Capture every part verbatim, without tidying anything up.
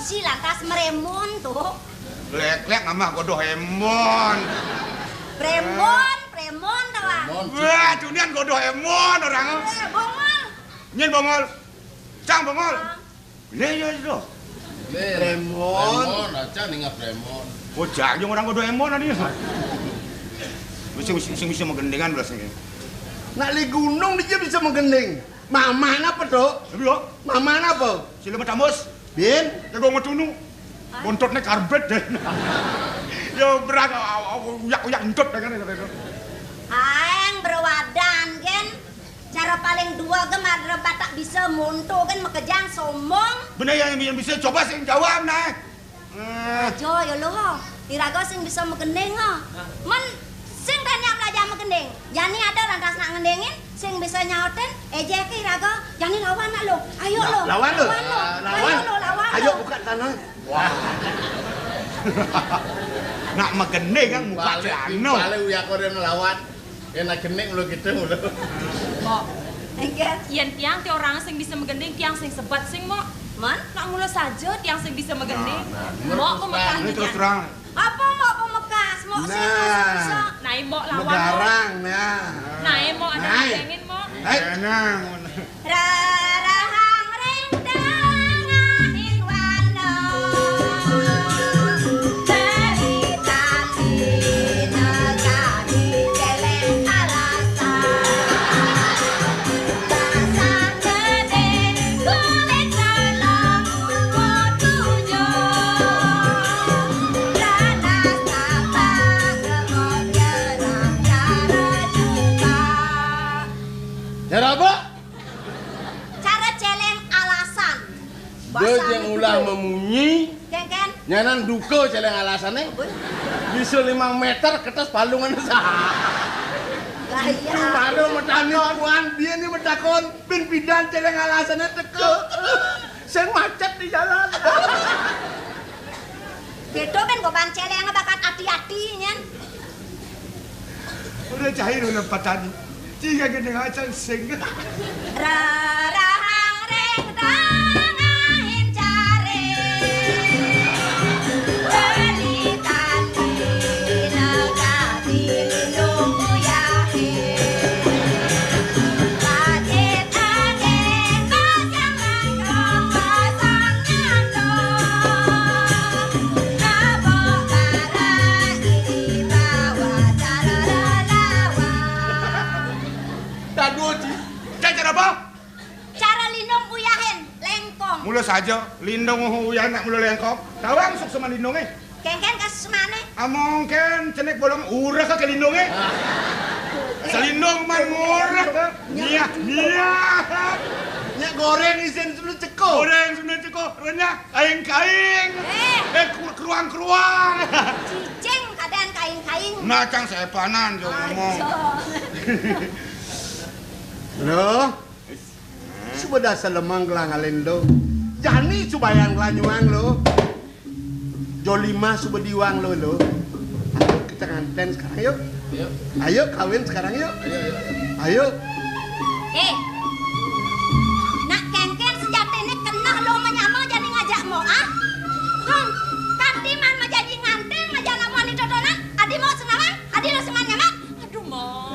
Ci lantas meremon tuh. Lek-lek ngamah godoh emon. Premon, premon tawang. Mon. Wah, cunian godoh emon orang. Eh, bongol. Nyen bongol. Cang bongol. Bang. Lé, ya, itu. Lé, Premon. Premon, aja nih nggak Premon. Oh, cang, yang orang godoh emon tadi. Mesti, mesti, mesti, mesti menggendingan belas ini. Nak li gunung dia bisa menggending. Mama napa, Dok? Tapi lo, Mama napa? Sila matamus. Bin? Jago metunu. Hah? Bontotnya karbet deh. Ya, berang, uyak-uyak entut dengan itu. Aeng berwadan, Gen. Cara paling dua gem ada batak bisa monto, Gen, makejang sombong. Bener ya, yang bisa coba sih jawab, nah. Eh. Ajo, ya lo, ho. Iraga sing bisa magending, ho. Men sing renyah belajar magending. Jani ada lantas nak ngendingin, sing bisa nyautin, ejeke iraga, jani lawan nak lo. Ayo lo. Lawan lo. Lawan lo. Ayo lo, lawan lo. Ayo buka tanah. Wah. Nak magending kan muka celana. Balik uyak orang lawan. Enak gending lo gitu lo. Mbok. Enggak. Yen tiang ti orang sing bisa magending, tiang sing sebat sing, Mbok. Man? Nak mula saja tiang sing bisa magending. Nah, nah, Mbok terus terang. Ini terus terang. Apa Mbok pemekas? Mbok sing bisa. Nah, Mbok lawan, Mbok. Megarang, nah. Nah, Mbok ada Nah. Ngedengin, Mbok. Hai. Tenang. Rarahang ring tengahing wana. Cerita dina kami celeng alasan. Basang gedé kulit kala kuwa tujuh. Ranas tapak ngemot nyerang cara jubah. Cara apa? Cara celeng alasan. Dia yang ulah memunyi. Ken, ken. Nyanan duka celeng alasane. Bisa limang meter kertas palungan sah. Lah iya. Baru metanya tuan dia ni metakon pin pidan celeng alasane teka. Sing macet di jalan. Gitu kan goban celeng bakat ati-ati nyen. Udah cair ulah patani. Tiga gendeng acan sing. Rarahang ring tengahing jaring. Beli tani negati lindung uyahe. Pacit angin pasang langkong pasang nyandong. Ngabok barang di bawah cara lelawan. Dadua, Ji. Cak, cara apa? Cara lindung uyahin, lengkong. Mula saja, lindung uyahin nak mula lengkong. Tawang suk seman lindunge. Ken-ken kasemane. Among ken cenik bolong ureh ke lindunge. Selindung man ngureh ke. Niah, niah. Nyak goreng isin sunu ceko. Goreng sunu ceko, renyah. Kaing-kaing. Eh. Eh, kru-, keruang-keruang. Cicing keadaan kaing-kaing. Nah, cang sepanan jo ngomong. Ajo. Loh, suba dasar lemang gelang alin lo. Jani subayang gelanyuang lo. Jolima suba diwang lo, lo. Ayo kita nganten sekarang yuk. Ayo. Ayo kawin sekarang yuk. Ayo, ayo, ayo. Ayo. Eh. Nak kengken sejatine keneh lo menyama jani ngajak mo, ah? Hong, kanti man majanji nganten, majan amuan ditotonan, adi mo senawang, adi lo seman nyaman. Aduh, mo.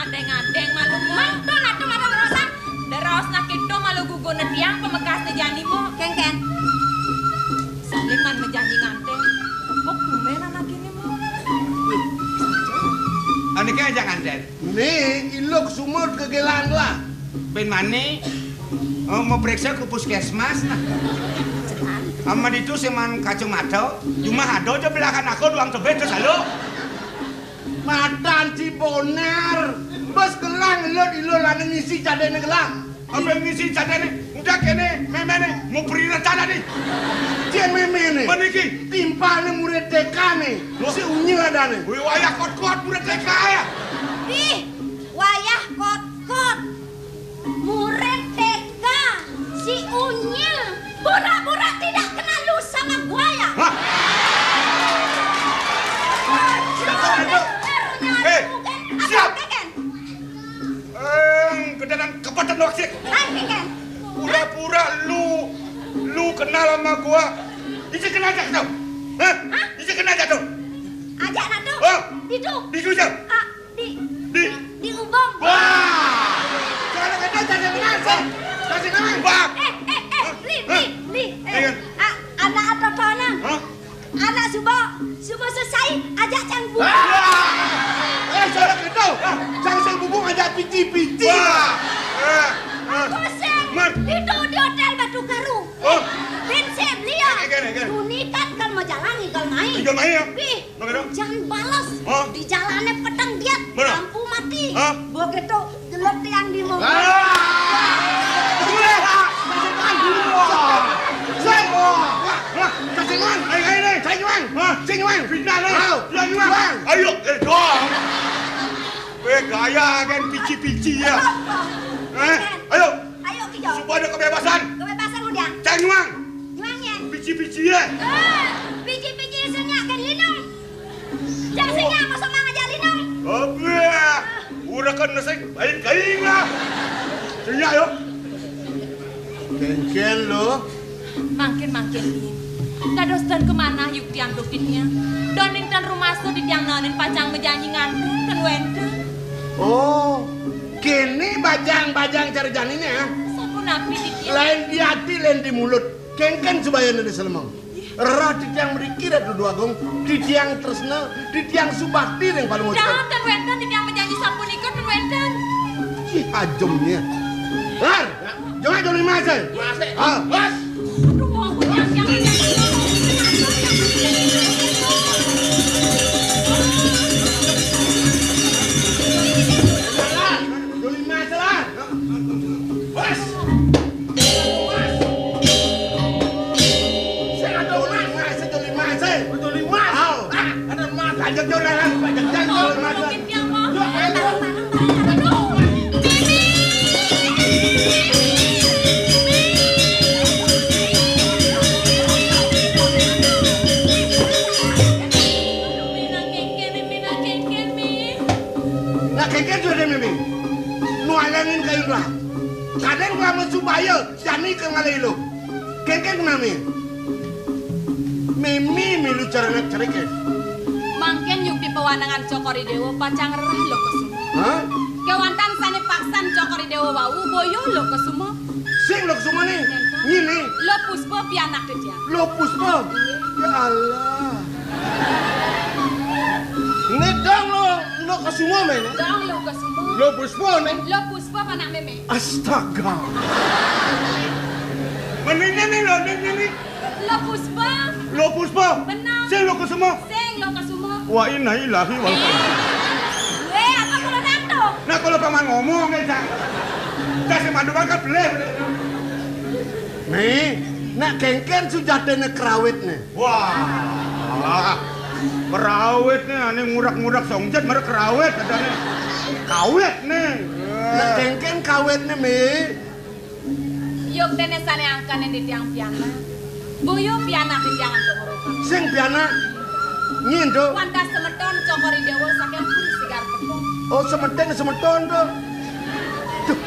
Adeng-adeng malu, mo. Mantun atuh malu ngerosak. Deraos nak itu malu gugune tiang pamekasne jani, mo. Kengken. Saling man majanji nganten. Tepuk tumben anak ini, mo. Anike aja nganten. Nih, iluk sumur kegelang lah. Ben mani, oh, mau periksa ke puskesmas nah. Aman itu seman kacamata, cuma ada aja belahan aku doang tebet terus halo. Matan si bonar, bos gelang lo di lo lana ngisi cadene gelang. Apa yang ngisi cadene? Udah kene, memene, mau perina cadene. Cien memene. Meniki. Timpalne murid T K ne. Loh. Si unyil adane. Wih, wayah kot-kot murid T K ya. Ih, wayah kot-kot. Murid T K, si unyil, pura-pura tidak kenal lu sama gua ya? Hah? Aduh, eh, aduh, siap. Apa, Keken? Eh, gedenan kebetan wasit. Hai, Keken. Pura-pura lu, lu Kenal sama gua. Ije kenal jak tuh. Hah? Hah? Ije kenal jak tuh. Ajak nak tuh. Oh. Itu. Di Jujur. Ah, di, di, di Ubung. Wah. Kalau kata jadi kenal, sih. Kasih nama. Wah. Eh, eh, eh, Li, Li, Li. Eh, ah, anak apa kau nang? Hah? Anak suba, suba selesai, ajak cang bubu. Ah! Eh, salah kena. Ah, cang sing bubu ajak pici-pici. Wah. Ah, ah. Kosong. Mar. Itu di hotel Batu Karu. Oh. Prinsip dia. Again, again. Dunia kan kalau mau jalan, kalau main. Tinggal main ya? Pi, jangan balas. Oh. Di jalannya petang dia, lampu mati. Hah? Begitu Jelek tiang di muka. Ah! Kasih Wan! Wah! Wah! Kasih Wan! Ayo, ayo, ayo. Kasih Wan! Hah? Kasih Wan! Fitnah, lo. Ayo. Fitnah, Wan. Wan. Ayo, eh, dong. Weh, gaya kan pici-pici ya. Apa? Eh, ayo. Ayo, kita. Supaya ada kebebasan. Kebebasan udah. Cang Wan. Nyuang ya? Pici-pici ya. Eh, pici-pici isinya kan lino. Cak sing apa sama ngajak lino? Apa? Ura kan nasi lain kain lah. Sini ayo. Kencen lo. Mangkin-mangkin, Nin. Dados ten kemana yuk tiang dukitnya? Don ning ten rumasa di tiang nanin pacang mejanji nganten ten wenten. Oh, kene bajang-bajang cara janine, ah? Sapunapi di tiang? Lain di ati, lain di mulut. Kengken subayana di selemeng. Rerah titiang mriki, Ratu Déwa Agung, titiang tresna, titiang subakti ring Palungguh. Dah, ten wénten, titiang majanji sapunika, ten wénten. Ih, ajemnya. Lar, jangan joli masé. Masé. Ah. Bos. Aduh, mau aku yang, yang, yang. Joli masé, Lar. Bos. Sing ada emas, sing ada emas, sing ada emas. Ayo. Ah, ada emas. Lanjut, yuk, lanjut, lanjut, lanjut, lanjut. Yuk, ayo. Nah, kénkén sudah, Mimi. Nu alengin kayun lah. Kadén nglamun subaya. Jani kang ngalih iluh. Kénkén nami. Mimi milu cara anak cerik, eh. Mangkén yukti pawanengan Cokor I Déwa pacang rerah Lokasuma. Hah? Kéwanten sané paksan Cokor I Déwa wau boya Lokasuma. Sing Lokasuma né? Ngéné. Lo Puspa pianak titiang. Lo Puspa? Iya. Ya Allah. Né dong lo, Lokasuma, men. Dong Lokasuma. Lo Puspa, né? Lo Puspa. Puspa anak mémé. Astaga. Mendingnya nih lo, nih, nih, nih. Lo Puspa. Lo Puspa. Benar. Sing Lokasuma. Sing Lokasuma. Wa inna lillahi wa inna ilaihi. Wéh, apa kalau nang to? Nah, kalau paman ngomong ya, Cang. Kasih mandu kan belih. Nih, nak kénkén sujatiné krawit nih. Wah, krawit né, ané ngurak-ngurak songjat, merek krawit, adané kawit né. Nah, kénkén kawit né, Mi. Yuktiné sané angkané titiang pianak. Boya pianak titiang antuk ngrupa. Sing pianak? Nyi, Nduk. Wantah semeton Cokor I Déwa saking Puri Sigar Petung. Oh, semeton, semeton, Nduk. Duh,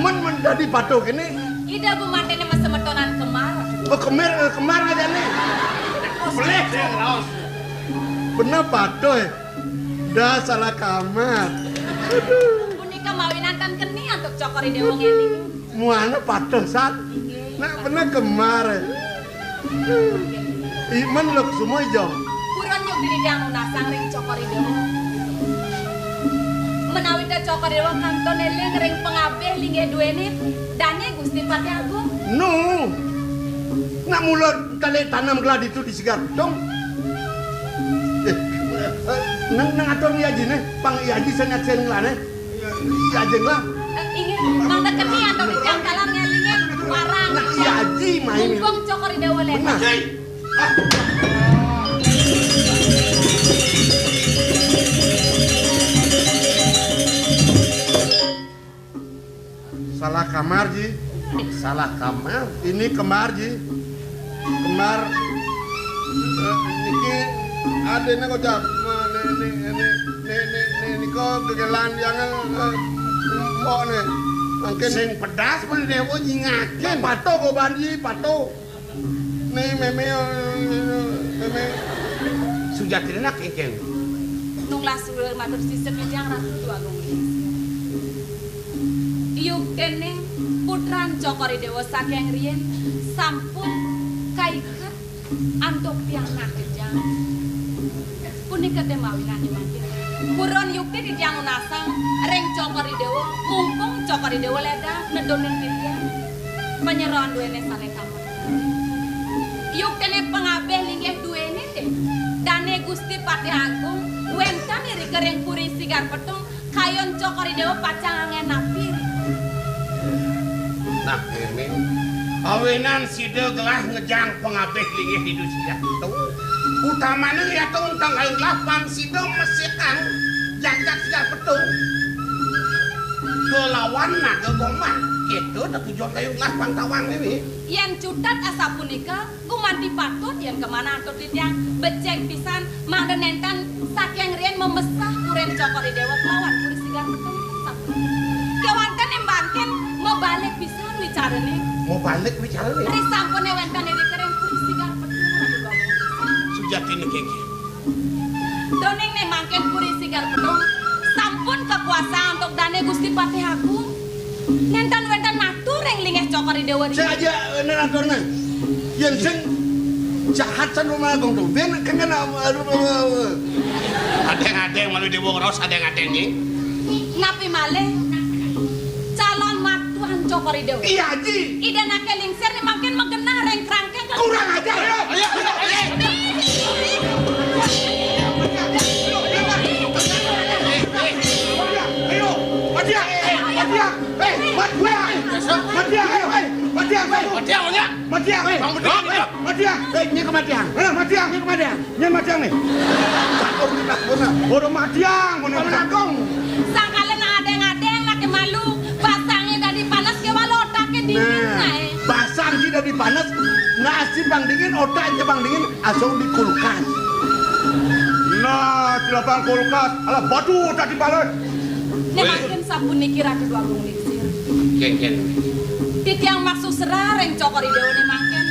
men, men dadi patuh kéné. Ida gumantiné masemetonan kembar. Oh, kemir, eh, kembar aja nih. Boleh, ya, raos. Bener patuh, eh. Dah salah kamar. Aduh. Punika mawinan tan keni antuk Cokor I Déwa ngéling. Muana patuh, Sat. Inggih. Nak bener kembar, eh. Imen Lokasuma, Jong. Purun yukti titiang nunasang ring Cokor I Déwa. Menawi ta Cokor I Déwa kantun éling ring pangabih linggih duéné, dané Gusti Patih Agung. Nu. Nak mula talé tanem gelah ditu di Sigar Petung. Eh, eh, nang, nang atur ni aji né, pang i aji sing nyaksian ngelane. Iya, iya, Jeng, lah. Eh, inggih, mangda keni antuk titiang taler ngélinga warang. Nah, iya, Aji, main. Mumpung Cokor I Déwa lénan. Benar. Aji. Ah. Salah kamar, Ji. Salah kamar. Ini kembar, Ji. Kembar. Eh, niki adéné kocap. Né, né, né, né, né, né, nika gegelan yang, eh, mbok né. Mangkin sing pedas pun dewa nyingakin. Patuh kok, Banji, patuh. Nih, Mémé, Mémé. Sujatine nak kéngkén. Nunglas suwur matur sisip titiang Ratu Déwa Agung. Yuktine putran Cokor I Déwa saking riyin sampun kaiket antuk pianak kejang. Punika té mawinan mangkin. Purun yukti titiang nunasang ring Cokor I Déwa, mumpung Cokor I Déwa ledang nedunin titiang. Panyeroan duéné sané tamat. Yuktine pangabih linggih duéné, Dané Gusti Patih Agung, wénten irika ring Puri Sigar Petung, kayun Cokor I Déwa pacang anggén napi. Nah, Mémé, awinan sida gelah ngejang pangabih linggih Ida Sigar Petung. Utamane yata untang kayun gelah pang sida mesitang jagat Sigar Petung kelawan Naga Gombang. Kéto tetujon kayun gelah pang tawang Mémé. Yén cutet asapunika, gumanti patut yén kamanah antuk titiang becik pisan mangda nénten saking riin mamesah purin Cokor I Déwa kelawan Puri Sigar Petung. Kéwanten mangkin mabalik pisan wicarané. Mabalik wicarané? Risampuné wénten irika ring Puri Sigar Petung, Ratu Déwa Agung. Sujatine kéngkén. Duaning né mangkin Puri Sigar Petung sampun kakuasaan antuk Dané Gusti Patih Agung. Nénten wénten matur ring linggih Cokor I Déwa. Sing aja, eh, nénten atur, nah. Yén sing jahat san Ratu Agung to. Bén kéngkén, aduh, aduh, aduh. Adéng-adéng malu Déwa ngraos adéng-adéng, Nyi. Napi malih? Calon matuan Cokor I Déwa. Iya, Ji. Ida anaké lingsir né mangkin magenah ring krangkeng. Kurang ajar. Ayo, ayo, ayo, ayo. Ayo, Matiang, Matiang. Eh, Matiang. Eh, Matiang. Matiang, ayo, eh, Matiang, ayo. Matiang, Nyak. Matiang, eh. Bang Bedul, eh, Matiang. Eh, Nyi Kematiang. Eh, Matiang. Nyi Kematiang. Nyén Matiang né. Catur kita puna. Ora Matiang, puna Matiang. Sangkala adéng-adéng anaké malu, basangé dadi panas, kéwala otaké dingin. Nah, aé. Basang sing dadi panas, nasi pang dingin, otak aja pang dingin, asal di kulkas. Nah, cilapang kulkas, ala batu tadi bales. Né mangkin sapuniki Ratu Déwa Agung Lingsir. Kéngkén. Titiang maksuserah ring Cokor I Déwa né mangkin.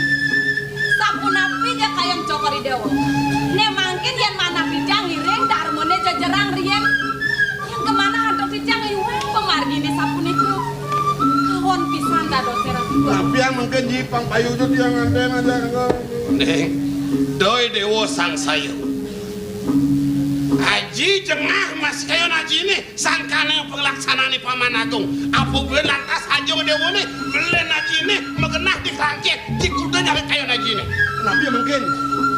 Sapunapi ja kayun Cokor I Déwa. Né mangkin yén manah titiang ngiring darmané jejerang riin. Yén kamanah antuk titiang iwang pamarginé sapunika. Kawon pisan dadosé Ratu Déwa. Napi yang mangkin Ji pang payu jo tiang nganten aja. Ning, Doi Déwa sangsaya. Aji jengah mas kayun ajiné. Sangkaning panglaksanané Paman Agung. Apa buin lantas aja déwané, belin ajiné, magenah di krangkeng, di kuda nyari kayun ajiné. Napi mangkin?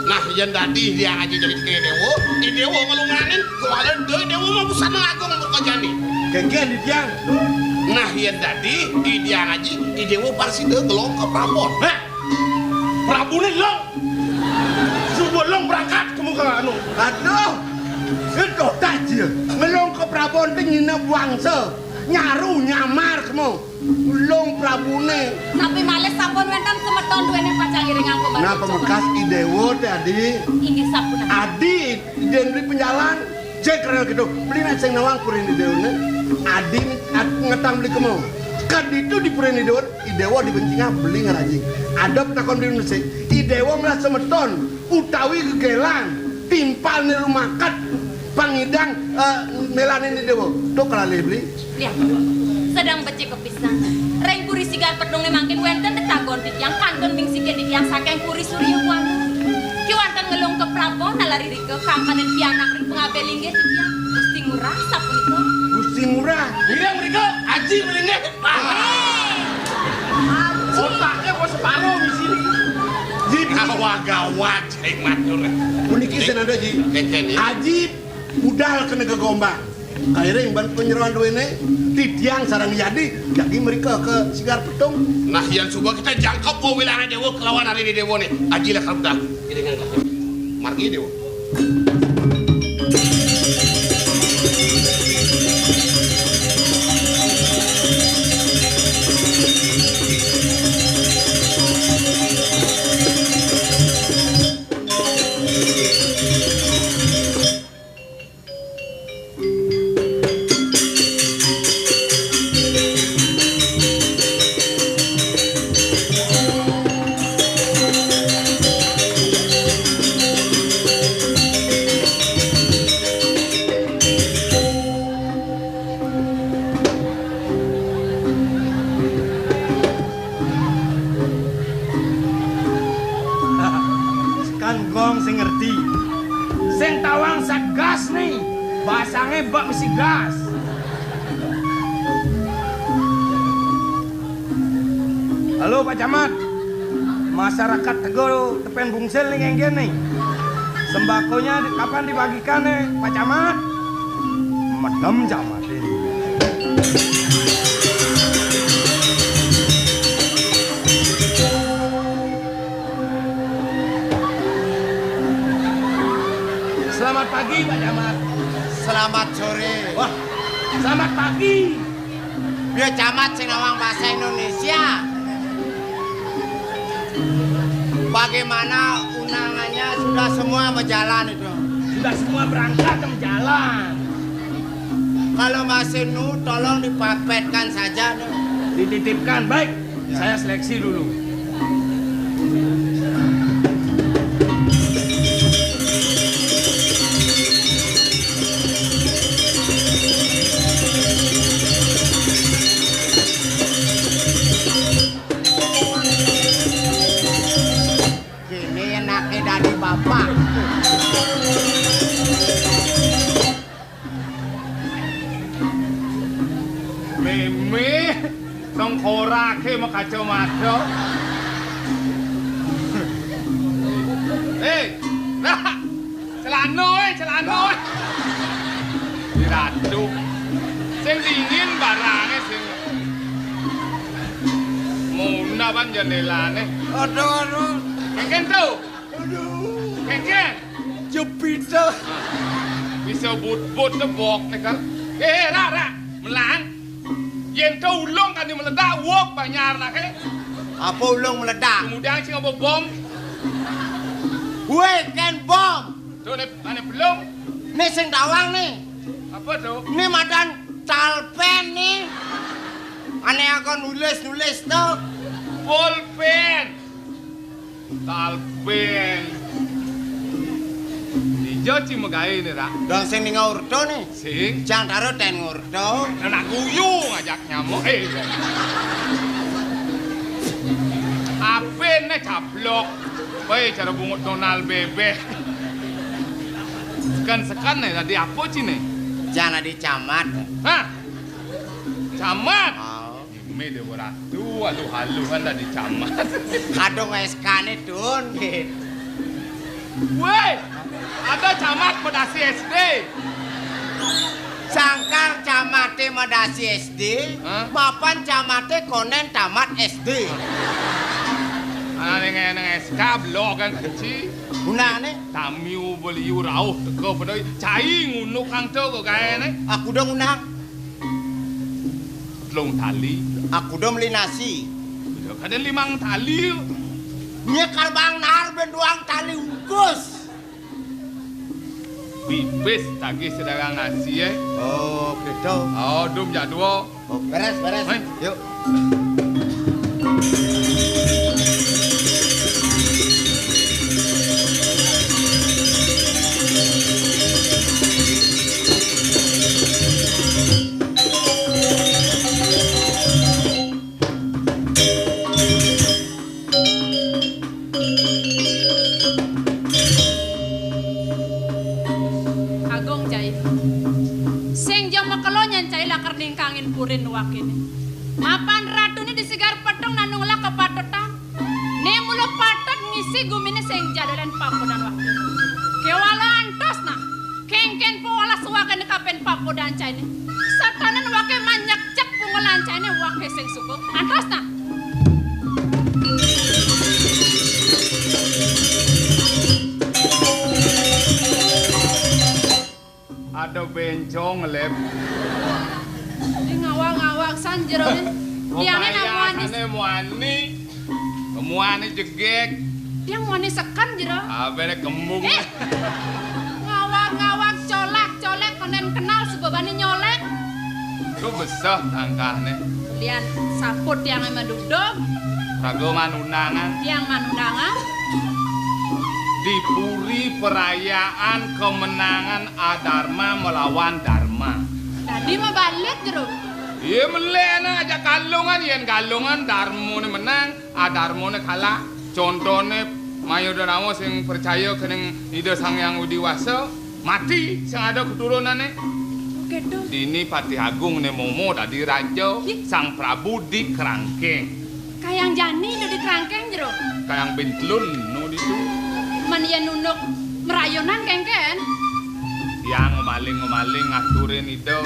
Nah, yén dadi Hyang Aji jadi Déwa, I Déwa nglunganin, kuala Doi Déwa mah busana agung muka jani. Kéngkén di tiang. Nah, yén dadi I Hyang Aji, I Déwa parsida ngelong ka prabon. Hah? Prabuné long. Suba long berangkat ke muka anu. Aduh. Itu tak jil. Ngelong ke prabon té nginep wangsa. Nyaru nyamar kemo. Long prabuné. Napi malih sampun wénten semeton duéné pacang ngiringang pembantu. Nah, pamekas I Déwa té adi. Inggih sampun. Adi, Dén beli penjalan. Cek rena gitu. Beli nak sing nawang purin I Déwané. Adi at-, ngetang beli kemo. Kaditu di purin I Déwa, I Déwa di bencingah beli ngarajing. Ada petakon beli mesik. I Déwa ngelah semeton utawi gegelan timpal niru makat pangidang, eh, melanin I Déwa. Tuh kelalih beli. Lihat, sedang becik kepisan. Ring Puri Sigar Pedungé mangkin wénten tetagon titiang kantun mingsikin titiang saking Puri Surya Buana. Kéwanten ngelung ke prabon nalar irika kangkanin pianak ring pangabih linggih titiang. Gusti Ngurah sapunika. Gusti Ngurah. Ngiring mrika, Aji mlinggih. Héi. Otaknya kok separuh di sini. Gawat-gawat, saya matur. Puniki senada, Ji. Kéngkén, ya. Aji budal kena gegomba. Kairing ban panyeroan duéné, titiang sareng Yadi, jagi mrika ke Sigar Petung. Nah, yén suba kita jangkep wilangan Déwa kelawan ari Déwané. Aji lah karudah. Iringan margi Déwa. Anggong sing ngerti. Sing tawang sagas nih. Basangé bak misi gas. Halo, Pak Camat. Masyarakat Tego Tepen Bungsil nih, kéngkén nih. Sembakonya di-, kapan dibagikan nih, Pak Camat? Medem Camat ini. Selamat pagi, Pak Camat. Selamat sore. Wah, selamat pagi. Biar Camat sing nawang bahasa Indonesia. Bagaimana undangannya, sudah semua berjalan itu? Sudah semua berangkat dan berjalan. Kalau masih nu, tolong dipapetkan saja, nu. Dititipkan, baik. Ya. Saya seleksi dulu. Kéné anaké dadi bapak. Mémé, sengkoraké makacamata. Hei, nah, celana, eh, celana, eh. Di ratu. Sing dingin barangé sing. Muna ban jendélané. Aduh, aduh. Kéngkén to. Aduh. Kéngkén. Jepit to. Bisa but-but tebok né kan. Eh, eh, Ra, Ra. Melang. Yén to ulung kan meledak, wuk banjar naké. Apa ulung meledak? Kemudian sing apa bom? Woi, kén bom. To né, ané belum? Né sing tawang né. Apa to? Né madan talpén né. Ané akan nulis-nulis to. Pulpén. Talpén. Dija ci magaé né, Ra? Dong sing ning orta né. Sing. Jang taruh ten ngorta. Anak guyu ngajak nyamuk. Eh. Apén né cablok. Woi, cara bungut Donald bébék. Sekan-sekan né, dadi apa ci né? Jang dadi camat. Hah? Camat? Oh. Mé Déwa Ratu, aluh-aluhan dadi camat. Kadung S K-né, Dun. Wéh, ada camat madasi S D. Sangkal camaté madasi S D, hah? Mapan camaté konden tamat S D. Ané ngeneng S K blogan keci. Gunané? Tamiu beliu rauh teka pada cai ngunduk kang to gaéné. Aku dong undang. Telung tali. Aku dong meli nasi. Udah kadén limang tali. Nyekar bang nahar ben duang tali ungkus. Pipis tagih sedara nasi, eh. Oh, gitu. Oh, dum jak dua. Oh, beres, beres. Hei. Yuk. Agung cai. Sing ja makelo nyan cai lakar ningkangin purin wakiné. Mapan ratuné di sigar petung nanu ngelah kapatetan. Né mula patut ngisi guminé sing ja dolanan papodan wakiné. Kéwala antos nah. Kéngkén pawelas wakiné kapin papodan cainé. Satanan waké manyekcek pungulan cainé waké sing suka. Antos nah. Ada bencong ngelep. Di ngawag-ngawag san jeroné. Tiangé nak muani. Muani. Muani jegég. Tiang muani sekan jero. Abéné kembung. Eh. Ngawag-ngawag, colak-colek, konden kenal sebabani nyolek. Tuh beseh tangkahné. Lian saput tiangé madudug. Raga manundangan. Tiang manundangan. Di puri perayaan kemenangan Adarma melawan Darma. Dadi mabalik jero. Iya, melek anak ajak Galungan, yén Galungan Darmané menang, Adarmané kalah. Contoné Ayo, Danawa sing percaya kening Ida Sang Hyang Widi Wasa, mati sing ada keturunané. Kéto. Dini Patih Agung né momo dadi raja, Sang Prabu di Krangkeng. Kayang jani nu di Krangkeng jero. Kayang bintlun nu ditu. Men yén unduk merayunan kéngkén. Yang ngemaling-ngemaling ngaturin Ida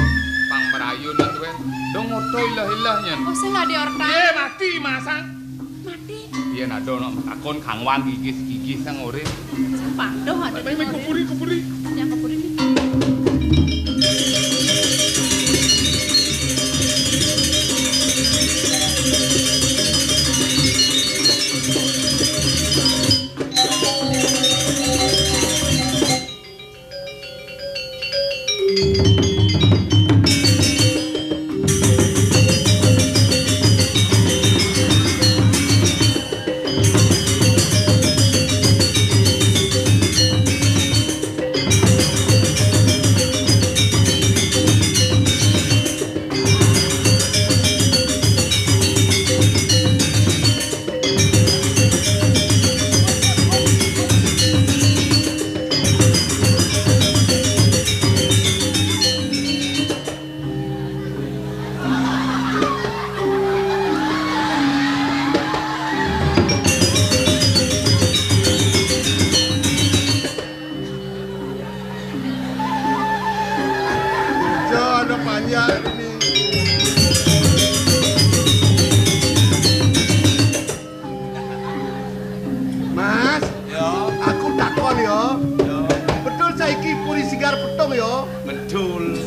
pang merayunan tuwé. Dong oto ilah-ilah nyén. Oh, sing adi orta. Yé, mati masang. Mati. Yén ada nak takon kangwang gigis-gigis sang urip. Sing patuh ada. Baik, baik, kupuri, kupuri. Yang kupuri nih. Kerja ada panjang ini. Mas, ya. Aku takon ya. Ya. Betul saiki Puri Sigar Petung ya? Betul.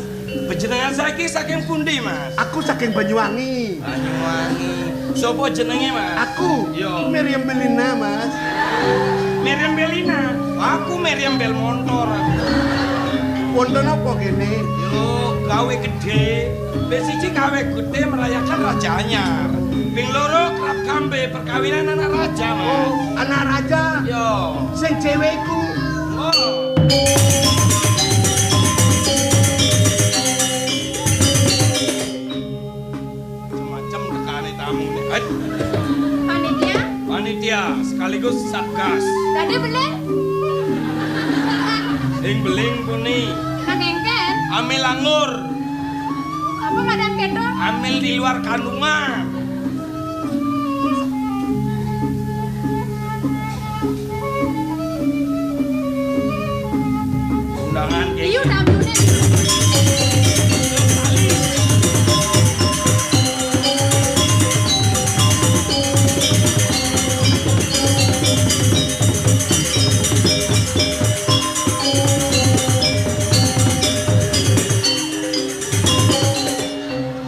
Panjenengan saiki saking pundi, Mas? Aku saking Banyuwangi. Banyuwangi. Sapa jenenge, Mas? Aku. Ya. Meriam Belina, Mas. Meriam Belina. Aku Meriam Bel Montor. Wonten apa kene? Yo, gawe gede. Wis siji gawe gede merayakan raja anyar. Ping loro kerap kambe perkawinan anak raja, Mas. Oh, anak raja? Yo. Sing cewek iku. Oh. Macem-macem tekane tamu nih. Hai. Panitia? Panitia sekaligus satgas. Tadi beling? Sing beling puni. Nang engken? Amil anggur. Apa madan keto? Amil di luar kandungan. Undangan. Iya, tamunya.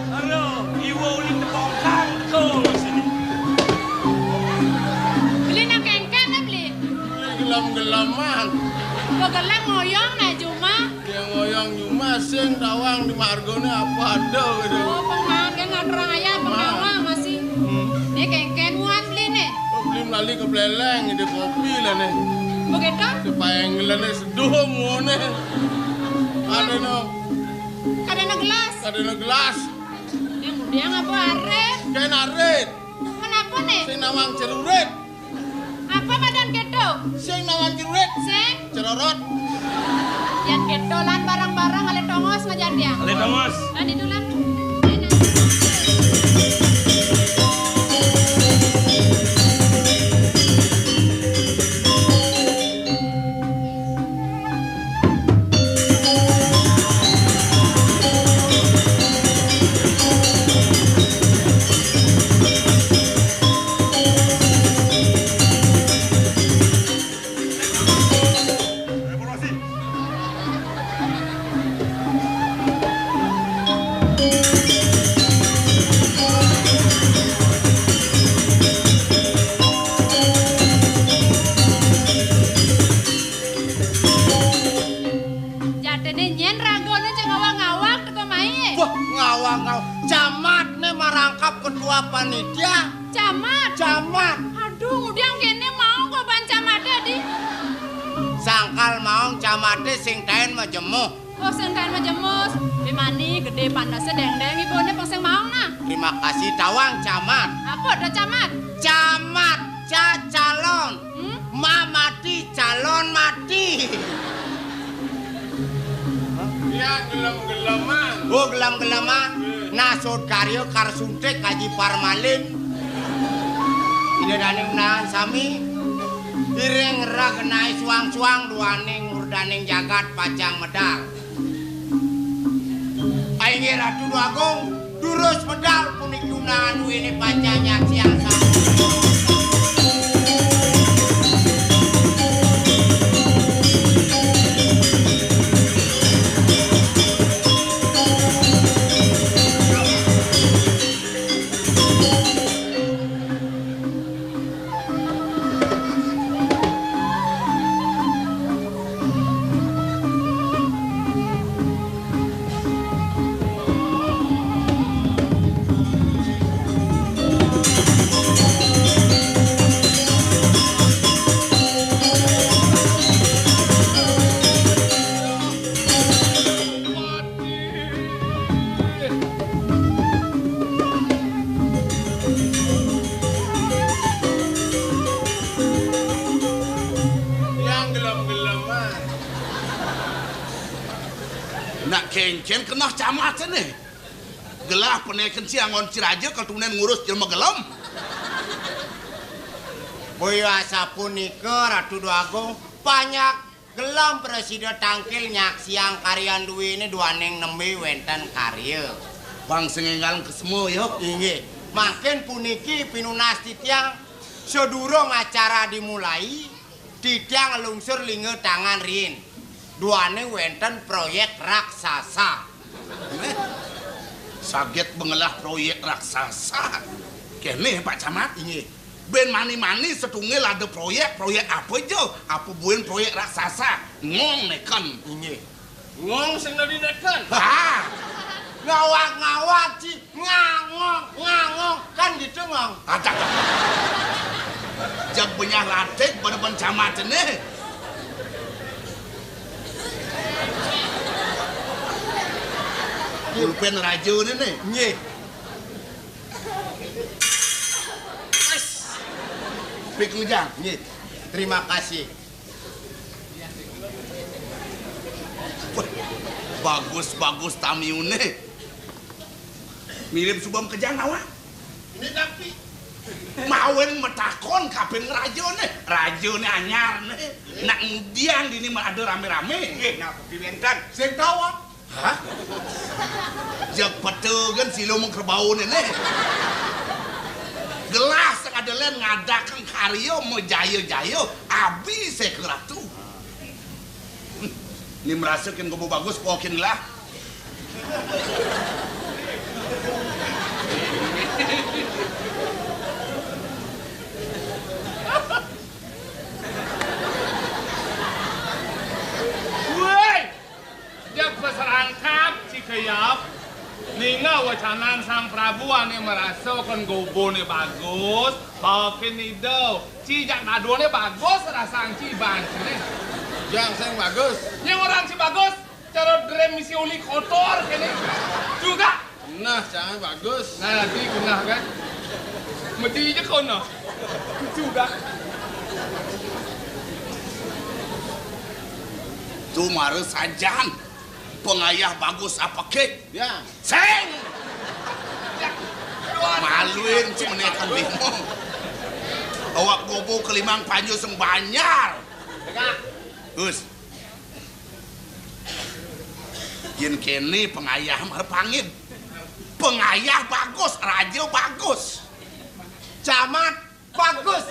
Halo, iwo ulin tepongkang, tuh, sini. Beli nang kengkeng, eh, beli. Beli gelem-geleman. Kok gelem ngoyong, nah, cuma. Yang ngoyong cuma sing tawang di margone apa ada gitu. Oh, pengan, kan nggak terang aja, pengawang masih. Hmm. Ini kengkeng muan beli nih. Oh, beli melali ke Beleleng, ide kopi lah nih. Begitu? Supaya ngelene seduh muone. Ada no. Ada no gelas. Ada no gelas. Yang udah ngapa arit? Kayak narit. Kenapa nih? Sing nawang cerurit. Apa madan keto? Sing nawang cerurit. Sing? Cerorot. Yang keto lan barang-barang ale tongos ngajar dia. Ale tongos. Lan itu lan. Jatine nyen ragane cek ngawang-ngawang teko mai. Wah, ngawang-ngawang. Camatne marangkap ketua panitia. Camat. Camat. Aduh, udah kene mau kok ban camate, Di. Sangkal mau camate sing taen majemuh. Oh, sing taen majemuh. Bimani gede pantasnya deng-deng ibune pang sing mau nah. Terima kasih tawang camat. Apa ada camat? Camat, ca calon. Hmm? Ma Alon mati. Ya gelem-geleman. Oh, gelem-geleman. Nggih. Nasut karya kar suntik kaji parmalin. Ida dané unahan sami. Iring regenaé suang-suang duaning murdaning jagat pacang medal. Inggih Ratu Déwa Agung, durus medal puniki unahan duéné pacang nyaksiang sami. Yang gelem-geleman. Nak kénkén keneh camat né. Gelah penéken ci anggon ci raja katunen ngurus jelema gelem. Boya asapunika, Ratu Déwa Agung, panjak gelem prasida tangkil nyaksiang karyan duéné duaning nembé wénten karya. Pang sing énggal kesema, ya. Inggih. Mangkin puniki pinunas titiang sadurung acara dimulai, titiang nglungsur lingga tangan riin. Duané wénten proyék raksasa. Né? Saget bengelah proyék raksasa. Kéné, Pak Camat? Inggih. Bén mani-mani satunggal ada proyék, proyék apa ja? Apa buin proyék raksasa? Ngong neken. Inggih. Ngong sing dadi neken. Ha! Ngawag-ngawag ci, ngangong, ngangong. Kan gitu, Ngong. Acak. Jag benyah latik pada Pak Camat né. Pulpén raja né, né. Nggih. Pik ngejang. Nggih. Terima kasih. Wah, bagus-bagus tamiune. Mirip suba makejang awak. Ini tapi. Mawen matakon kapin raja né. Raja né anyar né. Nak ngudian dini mah ada rame-rame. Nggih, napa piwénten? Sing tawang. Hah? Jeg pete kan silo mengkerbau né. Gelah sing ada lén ngadakang karya majaya-jaya, abi seka ratu. Ni merasa kin gobo bagus, pokin lah. Woi! Jeg paserangkap, ci keyap. Ninga wacanan Sang Prabu ané merasa kan goboné bagus, bawakin ida. Ci jak nadoné bagus, rasang ci iban ciné. Jang sing bagus. Nyang orang ci bagus, cara drem misi oli kotor kéné. Juga. Nah, jangan bagus. Nah, nanti genah kan. Mesti aja kono. Juga. Tuh mara sajan. Pengayah bagus apa ké? Ya. Sing! Maluin ci menékan limong. Awak gobo kelimang panjul sing banjar. Gus. Yén kéné pengayah mara pangid. Pengayah bagus, raja bagus. Camat bagus.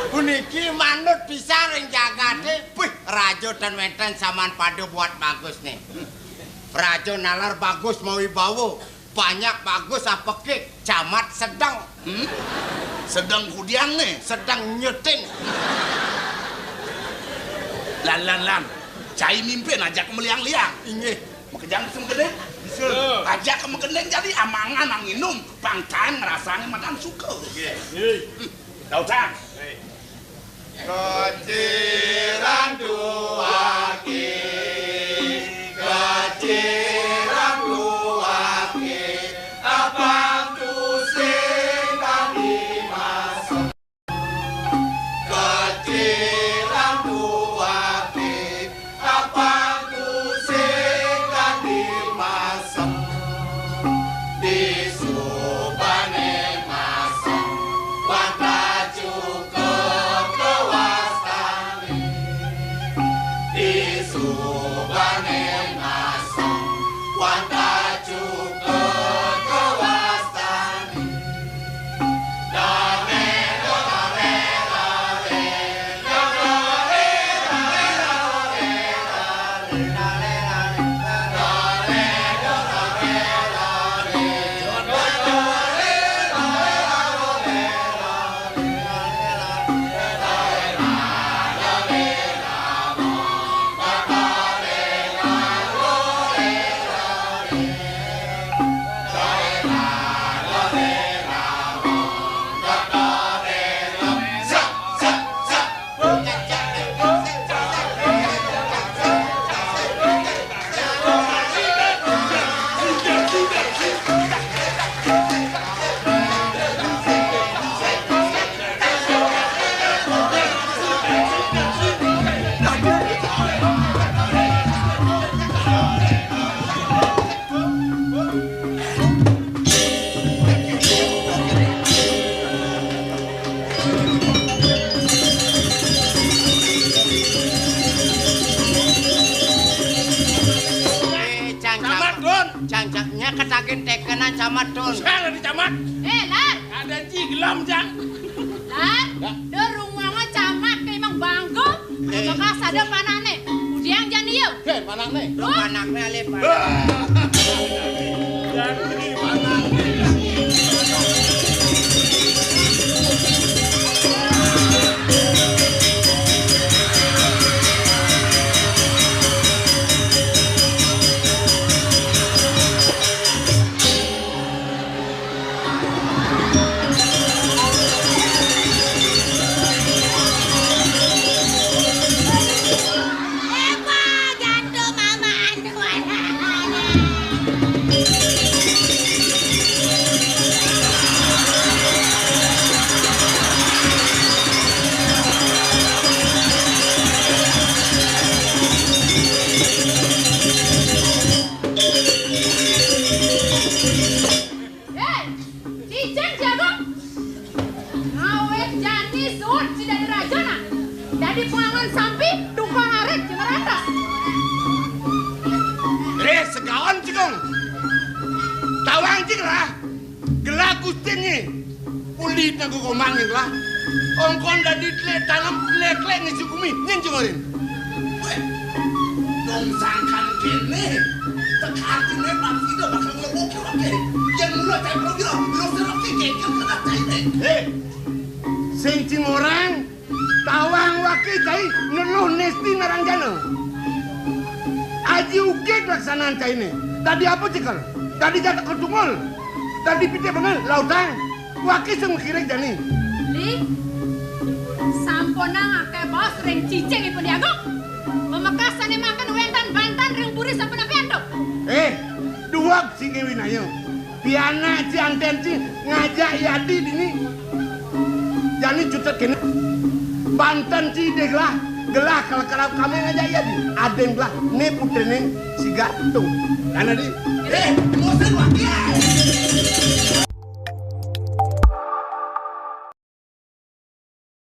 Puniki manut pisan ring jagaté. Wih, raja ten wénten saman pada buat bagus né. Raja nalar bagus mawibawa. Banyak bagus apa ké? Camat sedeng. Hmm? Sedeng kudian né? Sedeng nyeting. Lan, lan, lan. Cai mimpin ajak meliang-liang. Inggih. Makejang bisa makendeng? Bisa. Ajak makendeng jadi amangan nang inum. Pangtan ngerasang madan suka. Inggih. Hmm. Tau, Cang? Inggih. Kaciran duake, kaciran duake, abang tusing tadi Camat, Don. Sekarang di camat. Eh, Lar. Ada ci gelem, Jang. Lar, ya. Dah rumah mah camat kayak emang bangku. Eh. Bekas ada panakne. Udiang jani ya. Oke, panakne. Lo panakne ale, Pak. Ah. Jadi panakne. Hei, cicing jago. Awet jani suud si dadi raja, nah. Dadi pengangon sampi, tukang arit, jemeratas. Eh, segaon, Cikung. Tawang, Cik, lah. Gelah gustinye. Ulit naku komang, Cik, lah. Ongkon dadi tlek tanem, tlek-tlek ngisi gumi. Nyen, Cik, ngorin. Weh, dong sangkan kene, tekatine pasti dah bakal ngeboke wake. Yang mula cai perwira, lo seroke geger kena caine. Hei, sing cingorang, tawang wake cai, neluh nesti narang jana. Aji ugig laksanaan caine. Dadi apa, Cikal? Dadi jataka tunggal. Dadi pite bengal, lautang. Wake sing mekirek jani. Li, sampunang ake baos ring cicing ipun diagung. Pamekasane mangkin wenten banten ring puri sampun apian to. Eh, duweg sing winaya. Pianak ci anten ci ngajak yadi dini. Jani cutet kene. Banten ci de gelah, gelah kal-, kalau kami ngajak yadi. Adeng gelah, ne putrene si Gatung. Dana di. Eh, ngosén wake.